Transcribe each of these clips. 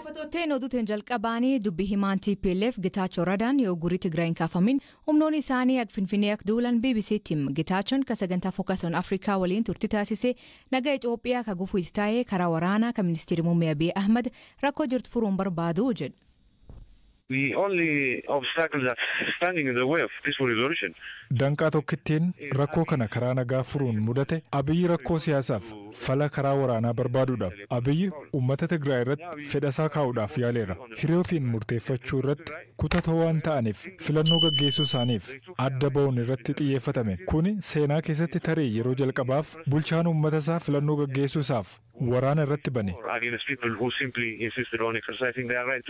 Dhaggeeffattootni oduutiin jalqabaanii dubbii himaan TPLF Getaachoo Radaan yoo gurii Tigraay hin kaafamin humnoonni isaanii akka Finfinnee akka duulan BBC'tti hima. Getaachoon kan sagantaa Focus on Africa waliin turtii taasise nagaa Itoophiyaa ka gufuu itti taa'ee karaa waraanaa kan ministeerri muummee Abiy Ahmad rakkoo jirtu furuun barbaadu jedha. The only obstacle that's standing in the way of peaceful resolution. Danqaa tokkittiin rakkoo kana karaa nagaa furuun mudate Abiyyi rakkoo siyaasaaf fala karaa waraanaa barbaaduudha. Abiyyi uummata Tigraay irratti fedhasaa kaa'uudhaaf yaaleera. Hiree ofiin murteeffachuu irratti kutatoo waan ta'aniif filannoo gaggeessuu isaaniif adda ba'uun irratti xiyyeeffatame. Kuni seenaa keessatti tarii yeroo jalqabaaf bulchaan uummata isaa filannoo gaggeessuu isaaf waraana irratti bane. Against people who simply insisted on exercising their right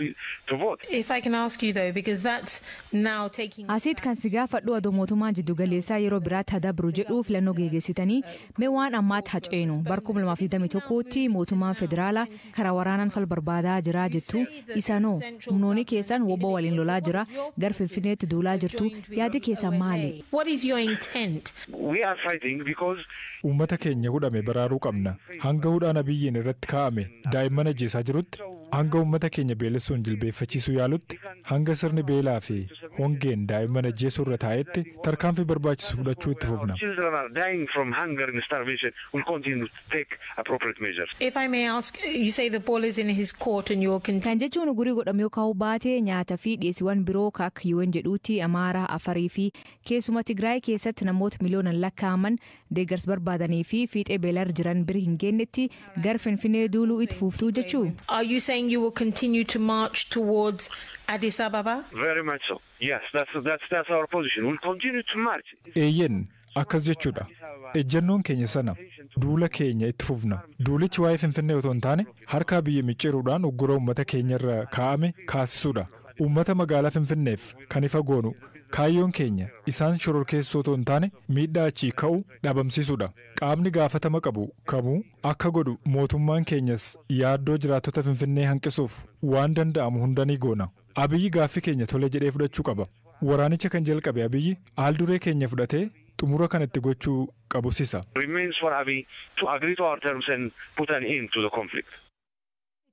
to vote. If I can ask you, though, because that's now taking. Asitti kan si gaafadhu adoo mootummaan jiddugaleessaa yeroo biraatti hadabru jedhu filannoo geggeessitanii mee waan ammaatti haceenu bara 2021tti mootummaan federaalaa karaa waraanaan fal barbaadaa jira jettu isanoo humnoonni keessan WBO waliin lolaa jira, gara Finfinneetti duulaa jirtu, yaadi keessan maali? What is your intent? We are fighting because Uummata keenya hudhame baraaruu qabna. Hanga hudhaan Abiyyiin irratti kaa'ame daa'imman ajjeesaa jirutti, hanga uummata keenya beelessuun jilbeeffachiisuu yaalutti, hanga sirni beelaa fi hongeen daa'imman ajjeesuu irra taa'etti tarkaanfii barbaachisu fudhachuu itti fufna. Children are dying from hunger and starvation, we'll continue to take appropriate measures. If I may ask, you say the ball is in his court and you will continue. Kan jechuun ugurii godhame yoo kaa'uu baate nyaata fi dhiyeessiiwwan biroo ka akka UN jedhuutti Amaaraa, Afarii fi keessuma Tigraay keessatti namoota miliyoonaan lakkaa'aman deeggarsa barbaadanii fi fiixee beelarra jiran bira hin geenyetti gara Finfinnee duuluu itti fuftuu jechuu. Are you saying you will continue to march towards Addis Ababa? Very much so. Yes, that's our position. We'll continue to march. Eeyyen, akkas jechuudha. Ejjennoon keenya sana, duula keenya itti fufna. Duulichi waa'ee Finfinnee otoo hin taane harka biyya micciiruudhaan uggura uummata keenyarra kaa'ame kaasisuudha. Uummata magaalaa Finfinneef kan ifa goonu kaayyoon keenya isaan shororkeessoo otoo hin taane miidhaa achii ka'u dhabamsiisuudha. Qaamni gaafatama qabu kamuu akka godhu mootummaan keenyas yaaddoo jiraattota Finfinnee hanqisuuf waan danda'amu hunda ni goona. Abiyyi gaaffii keenya tole jedhee fudhachuu qaba. Waraanicha kan jalqabe Abiyyi haal duree keenya fudhatee xumura kan itti gochuu qabu sisa. Remains for Abiy to agree to our terms and put an end to the conflict.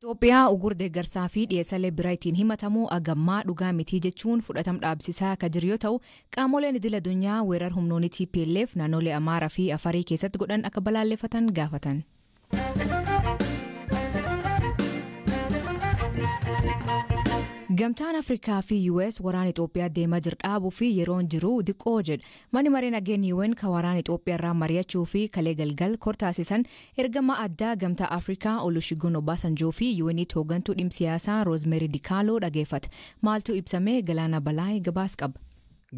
Itoophiyaa ugur deeggarsaa fi dhiyeessalee biraa ittiin himatamuu agammaa dhugaa mitii jechuun fudhatam dhaabsisaa akka jiru yoo ta'u, qaamoleen idil addunyaa weerar humnoonni TPLF naannolee Amaaraa fi Afarii keessatti godhan akka balaaleffatan gaafatan. Gamtaan Afrikaa fi US waraana Itoophiyaa deemaa jiru dhaabuu fi yeroon jiru diqqoo jedha. Manni maree nageenya UN kan waraana Itoophiyaa irraa mari'achuu fi kalee galgal kortaasisan ergama addaa Gamtaa Afrikaa Olusegun Obasanjoo fi UN'tti hooggantuu dhimma siyaasaa Roozmeeri Dikaaloo dhageeffata. Maaltu ibsame? Galaana Balaay gabaas qaba.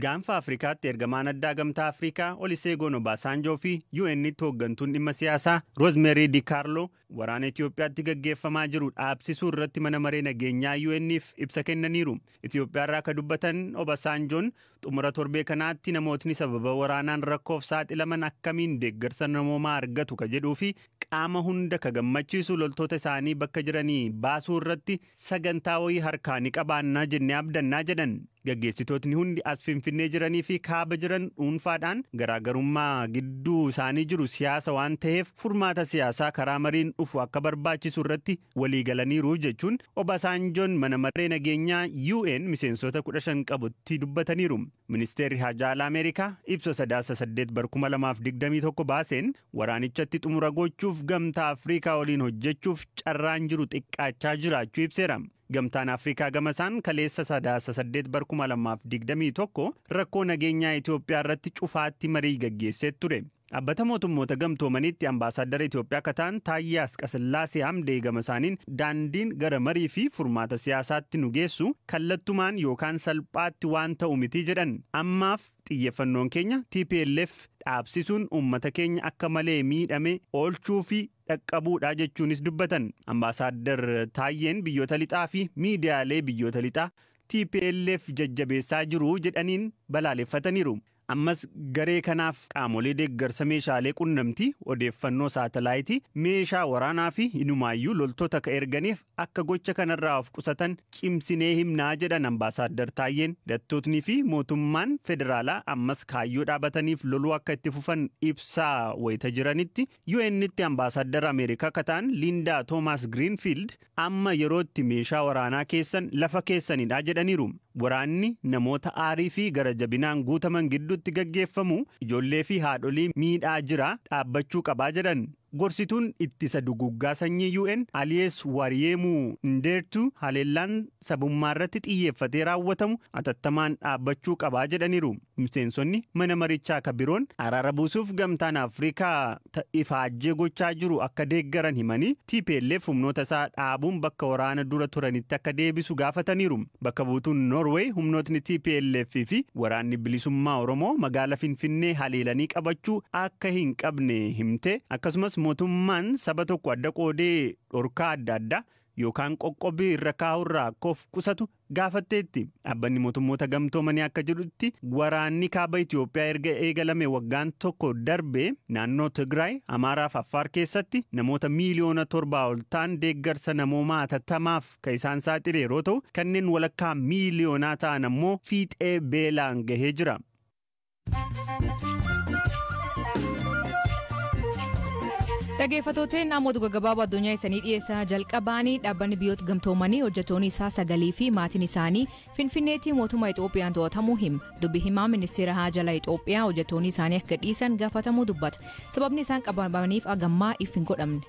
Gaanfa Afrikaatti ergamaan addaa Gamtaa Afrikaa Olusegun Obasanjoo fi UN'tti hooggantuun dhimma siyaasaa Roozmeeri Di Carlo waraana Itoophiyaatti gaggeeffamaa jiru dhaabsisuu irratti mana maree nageenyaa UN'if ibsa kennaniiru. Itoophiyaa irraa akka dubbatan Obasanjoon xumura torbee kanaatti namootni sababa waraanaan rakkoof saaxilaman akkamiin deeggarsa namoomaa argatu ka jedhuu fi qaama hunda ka gammachiisu loltoota isaanii bakka jiranii baasuu irratti sagantaa wayii harkaa ni qabaannaa jennee abdannaa jedhan. Gaggeessitootni hundi as Finfinnee jiranii fi kaaba jiran dhuunfaadhaan garaagarummaa gidduu isaanii jiru siyaasa waan ta'eef furmaata siyaasaa karaa mariin dhufu akka barbaachisu irratti walii galaniiru jechuun Obasanjoon mana maree nageenyaa UN miseensota 15 qabutti dubbataniiru. Ministeerri Haajaa Alaa Ameerikaa ibsa Sadaasa 8 bar 2021 baaseen waraanichatti xumura gochuuf Gamtaa Afrikaa waliin hojjechuuf carraan jiru xiqqaachaa jiraachuu ibseera. Gamtaan Afrikaa gamasaan kaleessa Sadaasa 8 bar 2021 rakkoo nageenyaa Itoophiyaa irratti cufaatti marii gaggeessee ture. Dhaabbata Mootummoota Gamtoomaniitti ambaasaaddara Itoophiyaa akka ta'an Taayyee Asqasillaasee Hamdee gama isaaniin daandiin gara marii fi furmaata siyaasaatti nu geessu kallattumaan yookaan salphaatti waan ta'u miti jedhan. Ammaaf xiyyeeffannoon keenya TPLF dhaabsisuun uummata keenya akka malee miidhame oolchuu fi dhaqqabuudha jechuunis dubbatan. Ambaasaaddar Taayyeen biyyoota lixaa fi miidiyaalee biyyoota lixaa TPLF jajjabeessaa jiru jedhaniin balaaleffataniiru. Ammas garee kanaaf qaamolee deeggarsa meeshaalee qunnamtii, odeeffannoo saatalaayitii, meeshaa waraanaa fi inumaayyuu loltoota ka erganiif akka gocha kanarraa of qusatan cimsinee himnaa jedhan ambaasaaddar Taayyeen. Hidhattootni fi mootummaan federaalaa ammas kaayyoo dhaabataniif loluu akka itti fufan ibsaa wayita jiranitti, UN'tti ambaasaaddar Ameerikaa akka ta'an Liindaa Toomaas Giriinfiild amma yerootti meeshaa waraanaa keessan lafa keessanidha jedhaniiru. Waraanni namoota aarii fi gara jabinaan guutaman gidduutti gaggeeffamu ijoollee fi haadholii miidhaa jira, dhaabbachuu qabaa jedhan. Gorsituun ittisa duguggaa sanyii UN Aliyees Wariyeemuu Ndeertu haleellaan sabummaa irratti xiyyeeffatee raawwatamu atattamaan dhaabbachuu qabaa jedhaniiru. Miseensonni mana marichaa ka biroon araara buusuuf Gamtaan Afrikaa ifaajjee gochaa jiru akka deeggaran himanii, TPLF humnoota isaa dhaabuun bakka waraana dura turanitti akka deebisu gaafataniiru. Bakka buutuun Norway humnootni TPLF fi Waraanni Bilisummaa Oromoo magaala Finfinnee haleelanii qabachuu akka hin qabne himte, akkasumas mootummaan saba tokko adda qoodee dhorkaa adda addaa yookaan qoqqobbii irra kaa'urraa akka of qusatu gaafatteetti. Dhaabbanni Mootummoota Gamtoomanii akka jedhutti, waraanni kaaba Itoophiyaa erga eegalame waggaan tokko darbe naannoo Tigraay, Amaaraa fi Affaar keessatti namoota miiliyoona 7 ol ta'an deeggarsa namoomaa hatattamaaf kan isaan saaxile yeroo ta'u, kanneen walakkaa miiliyoonaa ta'an ammoo fiixee beelaan gahee jira. Dhaggeeffattooteen, namoota gaggabaaboo addunyaa isanii dhiyeessaa jalqabaanii, dhaabbanni Biyyoota Gamtoomanii hojjettoonni isaa sagalii fi maatiin isaanii Finfinneetti mootummaa Itoophiyaan to'atamuu hima. Dubbi himaa ministeera haajala Itoophiyaa hojjettoonni isaanii akka dhiisan gaafatamuu dubbata. Sababni isaan qabamaniif hagammaa if hin godhamne.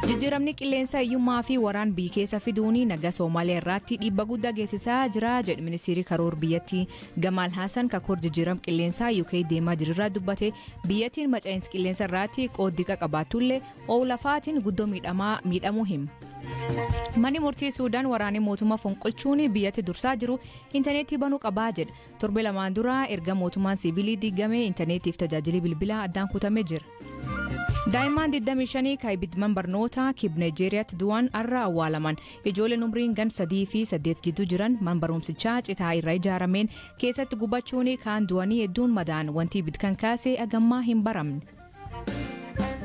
Jijjiiramni qilleensa hiyyummaa fi waraan biyya keessa fiduun nagaa Soomaaliyaa irratti dhiibba guddaa geessisaa jira jedhe ministeerri karoora biyyattii. Gamaal Hassan kakoor jijjiirama qilleensaa UK deemaa jirurraa dubbate. Biyyattiin maca'iinsa qilleensa irratti qooddii qabaatullee oolafaatiin guddoo miidhamuu hima. Manni murtii Suudaan waraanni mootummaa fonqolchuun biyyatti dursaa jiru intarneetii banuu qabaa jedha. Torbe 2n dura erga mootummaan siivilii diigame intarneetiif tajaajilli bilbilaa addaan kutamee jira. Daa'imman 25 kan ibidman barnoota kib Naayijeeriyaatti du'an har'a awwaalaman. Ijoolleen umriin gan 3 fi 8 gidduu jiran man barumsichaa citaa irraa ijaarameen keessatti gubachuun kaan du'anii hedduun madaan. Wanti ibid kan kaase hagammaa hin baramne.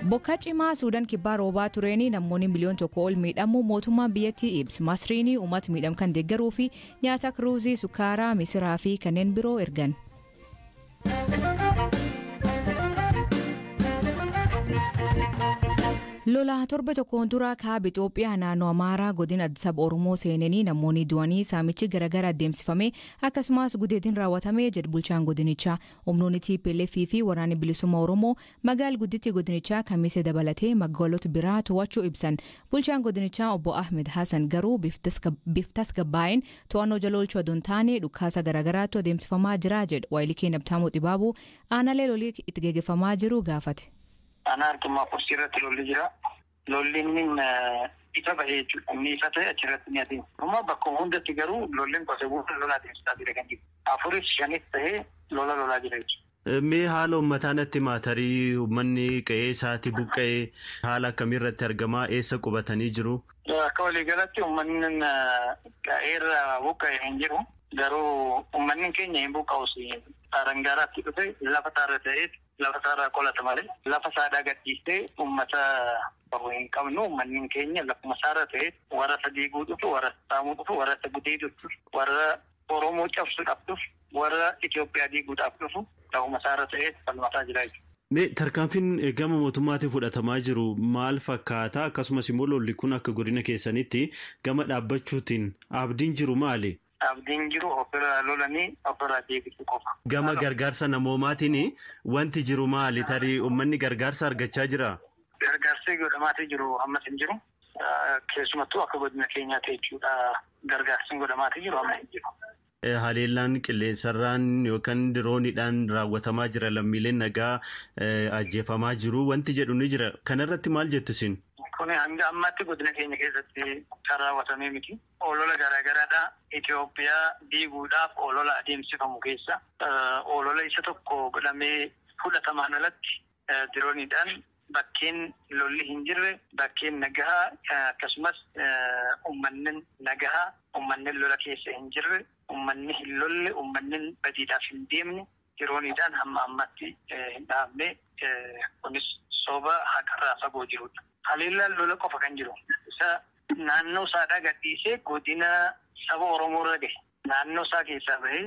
Bokkaa cimaa Suudaan Kibbaa roobaa tureen namoonni miliyoona 1 ol miidhamuu mootummaan biyyattii ibsa. Masriin uummata miidham kan deeggaruu fi nyaata ruuzii, sukkaaraa, misiraa fi kanneen biroo ergan. Lola torba tokkoon dura kaaba Itoophiyaa naannoo Amaaraa godina saba Oromoo seenanii namoonni du'anii, saamichi garaagaraa adeemsifame, akkasumas gudeetiin raawwatame jedhu bulchaan godinichaa. Humnoonni TPLF fi Waraanni Bilisummaa Oromoo magaala gudditti godinichaa Kamise dabalatee magaalota biraa to'achuu ibsan. Bulchaan godinichaa obbo Ahmed Hassan garuu biftas gabbaa'een to'annoo jala oolchuu aduun taane dhukaasa garaagaraatu adeemsifamaa jira jedhu. Waayilii Nabtaamuu Xibaabuu aanaalee lolii itti geggeeffamaa jiru gaafate. Aanaa Arjummaa Fursii irratti lolli jira. Lolli inni ifa bahee jechuudha. Inni ifa ta'e achirratti ni adeemsifama. Bakkuma hundatti garuu lolli qotee bulaa lola adeemsisaa jira kan jiru. Afuris shanis ta'ee lola lolaa jira jechuudha. Mee haala uummataa natti maatarii, uummanni qe'ee isaatti buqqa'ee haala akkamii irratti argamaa, eessa qubatanii jiru? Akka waliigalatti uummanni qe'eerra buqqa'ee hin jiru. Garuu uummanni keenya hin buqqa'us, arangaaraatti dhufe lafa isaarra ta'ee lafa isaarraa qolata malee lafa isaadhaa gadhiistee uummata bahu hin qabnu. Uummanni keenya lafuma isaarra ta'ee warra isa diiguu dhufu, warra saamuu dhufu, warra isa gudeeduu dhufu, warra Oromoo cabsuudhaaf dhufu, warra Itoophiyaa diiguudhaaf dhufu lafuma isaarra ta'ee falmataa jira jechuudha. Mee tarkaanfiin gama mootummaatiin fudhatamaa jiru maal fakkaata? Akkasumas immoo lolli kun akka godina keessanitti gama dhaabbachuutiin abdiin jiru maali? Abdiin jiru ofirraa lolanii ofirraa deebisuu qofa. Gama gargaarsa namoomaatiin wanti jiru maali? Tarii uummanni gargaarsa argachaa jira? Gargaarsi godhamaatii jiru ammas hin jiru. Keessumattuu akka godina keenyaatti jechuudha, gargaarsi godhamaatii jiru amma hin jiru. Haleellaan qilleensarraan yookaan dirooniidhaan raawwatamaa jira, lammiileen nagaa ajjeefamaa jiru wanti jedhu ni jira. Kanarratti maal jettu isin? Kun hanga ammaatti godina keenya keessatti kan raawwatamee miti. Olola garaagaraadha. Itoophiyaa diiguudhaaf olola adeemsifamu keessa olola isa tokko godhamee fudhatamaan alatti dirooniidhaan bakkeen lolli hin jirre, bakkeen nagahaa, akkasumas uummanni nagahaa, uummanni lola keessa hin jirre, uummanni hin lolle, uummanni badiidhaaf hin deemne Dirooniidhaan hamma ammatti hin dhahamne, kunis soba haqarraa fagoo jirudha. Haleellaan lola qofa kan jiru. Isa naannoo isaadhaa gadhiisee godina saba Oromoo irra gahe. Naannoo isaa keessaa bahee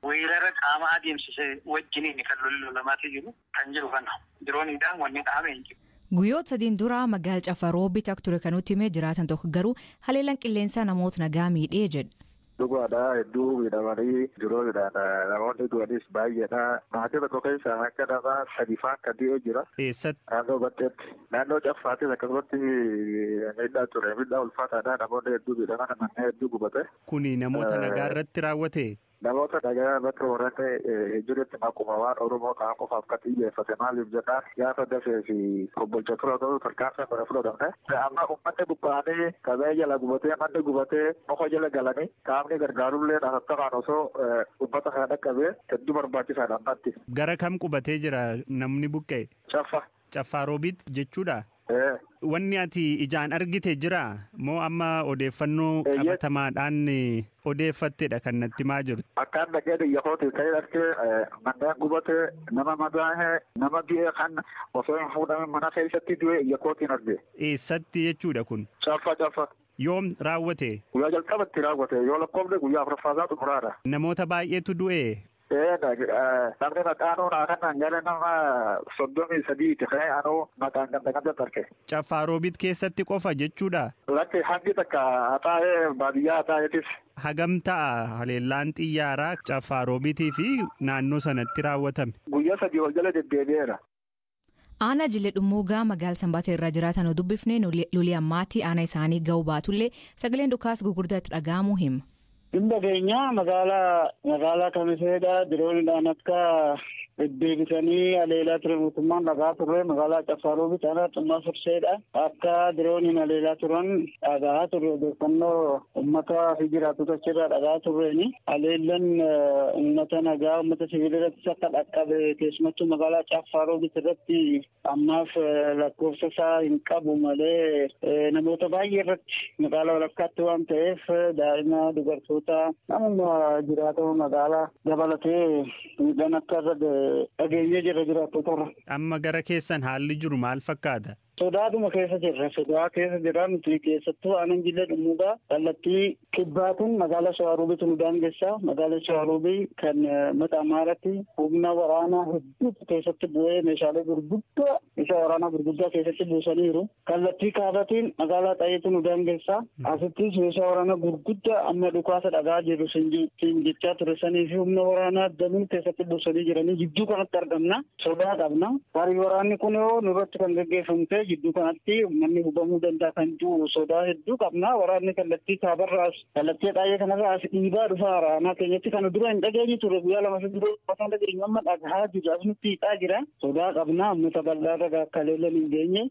weerara qaama adeemsise wajjiniin kan lolli lolamaatti jiru kan jiru kana. Dirooniidhaan wanni dhahame hin jiru. Guyyoota 3 dura magaala Cafaroobii takka ture kan nutti himee jiraatan tokko garuu haleellaan qilleensaa namoota nagaa miidhee jedha. Dhugaadha, hedduu miidhamanii dirooniidhaan namoonni du'anis baay'eedha. Maatii tokko keessaa akka nama sadi fa'aa akka du'e jira. Eessatti? Naannoo Batteetti. Naannoo Caffaattis akkasumatti miidhaa ture. Miidhaa ulfaataadha. Namoonni hedduu miidhaman, manneen hedduu gubate. Kuni namoota nagaa irratti raawwate? Namoota nagaa irratti warreen jirutti maquma waan Oromoo ta'an qofaaf kan xiyyeeffate, maaliif jennaan gaafa Dasee fi Kombolcha tura ta'uu tarkaanfii kana fudhatamne. Amma uummanni buqqa'anii qabee jala gubatee, manni gubatee, muka jala galanii qaamni gargaarullee hatattamaan osoo uummata kana dhaqqabee hedduu barbaachisaadha ammatti. Gara kam qubatee jira namni buqqa'e? Caffa. Caffaa Roobiit jechuudha? Wanni ati ijaan argite jira moo amma odeeffannoo qabatamaadhaan odeeffattedha kan natti himaa jirtu? Akkaan dhaqee biyya kootiif ta'ee argee manneen gubatee, nama madaa'ee, nama du'e kan osoo hin fuudhamin mana keessatti du'e ija kootiin arge. Eessatti jechuudha kun? Caffa, Caffa. Yoom raawwate? Guyyaa jalqabatti raawwate, yoo lakkoofne guyyaa afuraffaasaa xumuraadha. Namoota baay'eetu du'e? Namni maqaanuu naa kanaan gara nama 33ti kan anuu maqaan ganda gandatti arge. Caffaa Roobiit keessatti qofa jechuudha? Lakki, hangi takka haxaa'ee, baadiyyaa haxaa'eetis. Hagam ta'a haleellaan xiyyaaraa Caffaa Roobiitii fi naannoo sanatti raawwatame? Guyyaa 3 ol jala deddeebi'eera. Aanaa Jilee Dhummuugaa magaala Sanbaata irra jiraatan dubbifnee, lolii ammaatti aanaa isaanii ga'uu baatullee sagaleen dhukaas gurguddaa itti dhaga'amuu hima. Dhimma keenya magaalaa Kamiseedha. Dirooniidhaan akka deddeebisanii haleelaa ture mootummaan dhagaa turre. Magaalaa Caffaa Roobii aanaa Xummaa Furseedha. Akka dirooniin haleelaa turan dhagaa turre, odeeffannoo uummataa fi jiraattota achirraa dhagaa turreeni. Haleellaan uummata nagaa, uummata siviilii irrattis akka dhaqqabe, keessumattuu magaalaa Caffaa Roobii irratti ammaaf lakkoofsa isaa hin qabu malee namoota baay'ee irratti, magaalaa walakkaatti waan ta'eef, daa'ima, dubartoota, namuma jiraatama magaalaa dabalatee miidhaan akka irra dhageenyee jirra jiraattota irra. Amma gara keessan haalli jiru maal fakkaata? Sodaatuma keessa jirra. Sodaa keessa jirra nuti, keessattuu aanaan Jilee Dhummuugaa kallattii kibbaatiin magaalaa Shawaaruubiitu nu daangessaa. Magaalaa Shawaaruubii kan mata Amaaraatti humna waraanaa hedduutu keessatti bu'ee meeshaalee gurguddaa, meeshaa waraanaa gurguddaa keessatti buusaniiru. Kallattii kaabatiin magaalaa Xayeetu nu daangessaa. Asittis meeshaa waraanaa gurguddaa amma dhukaasa dhagaa jiru siin jechaa ture sanii fi humna waraanaa danuu keessatti buusanii jiranii jidduu kanatti argamna. Sodaa qabna. Tarii waraanni kun yoo nurratti kan gaggeeffamu ta'e jidduu kanatti uummanni hubamuu danda'a kan jiru sodaa hedduu qabna. Waraanni kallattii kaabarraas kallattii Xaayee kanarraas dhiibaa dhufaa aanaa keenyatti kan dura hin dhageenye ture, guyyaa 2 dura osoo dhageenyu amma dhagahaa jiru, as nutti hiixaa jira. Sodaa qabna, uummata bal'aa irra akka haleellan hin geenye.